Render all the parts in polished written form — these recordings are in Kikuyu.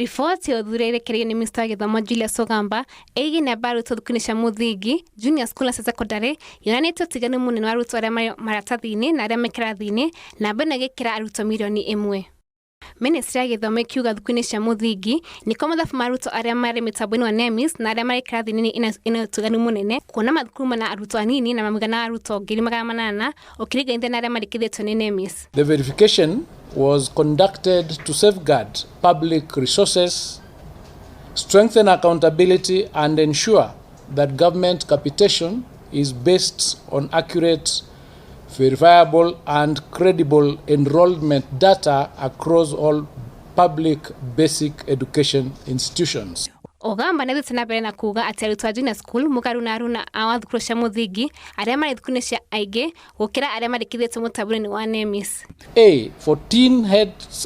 Riboti ya ũthuthuria ĩrekereirio nĩ Minista wa Gĩthomo Julius Ogamba ĩgiĩ namba ya arutwo thukuru-inĩ cia mũthingi, junior school na cia secondary yonanĩtie ũtiganu mũnene wa arutwo arĩa marĩ maratathi-inĩ na arĩa me kĩrathi-inĩ, namba ĩno ĩgĩkĩra arutwo mirioni 1. Ministry ya Gĩthomo ĩkiuga thukuru-inĩ cia mũthingi nĩkuo mathabu ma arutwo arĩa marĩ mĩtambo-inĩ wa NEMIS na arĩa marĩ kĩrathi-inĩ ĩna ũtiganu mũnene, kuona mathukuru mena arutwo anini na mũigana wa arutwo 800,000 ũkĩringithania na arĩa mandĩkithĩtio nĩ NEMIS. The verification was conducted to safeguard public resources, strengthen accountability, and ensure that government capitation is based on accurate, verifiable, and credible enrollment data across all public basic education institutions. Ogamba nĩ athiĩte na mbere na kuga atĩ arutwo a junior school mũgarũ na aruna a thukuru cia mũthingi arĩa marĩ thukuru-inĩ cia aingĩ gũkĩra arĩa mandĩkithĩtio mũtambo-inĩ wa NEMIS. A. 14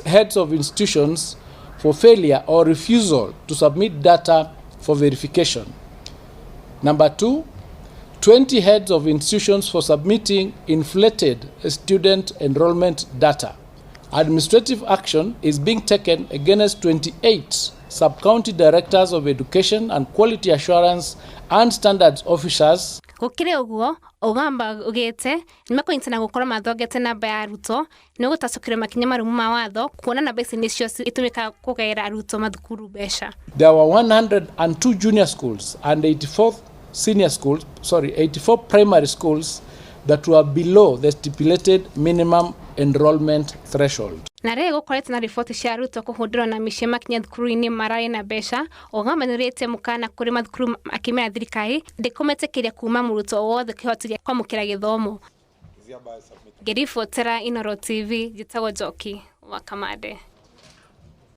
heads of institutions for failure or refusal to submit data for verification. Number 2, 20 heads of institutions for submitting inflated student enrollment data. Administrative action is being taken against 28 sub-county directors of education and quality assurance and standards officers. Gũkĩrĩ ũguo, Ogamba ugĩte nĩmekũnyitana gũkorwo mathongete namba ya arutwo nĩ gũtacũkĩrwo makinya marũmu ma watho kuona namba ici nĩcio itũmĩkaga kũgaĩra arutwo mathukuru mbeca. There were 102 junior schools and 84 senior schools, sorry, 84 primary schools that were below the stipulated minimum enrollment threshold. Na rĩrĩ gũkoretwo na riboti cia arutwo kũhũndũrwo na mĩciĩ makinya thukuru-inĩ mararĩ na mbeca, Ogamba nĩũrĩte mũkana kũrĩ mathukuru akĩmera thirikari ndĩkũmetĩkĩria kuma mũrutwo o wothe kĩhooto gĩa kwamũkĩra gĩthomo. Ngĩribotera Inooro TV, njĩtagwo Njoki wa Kamande.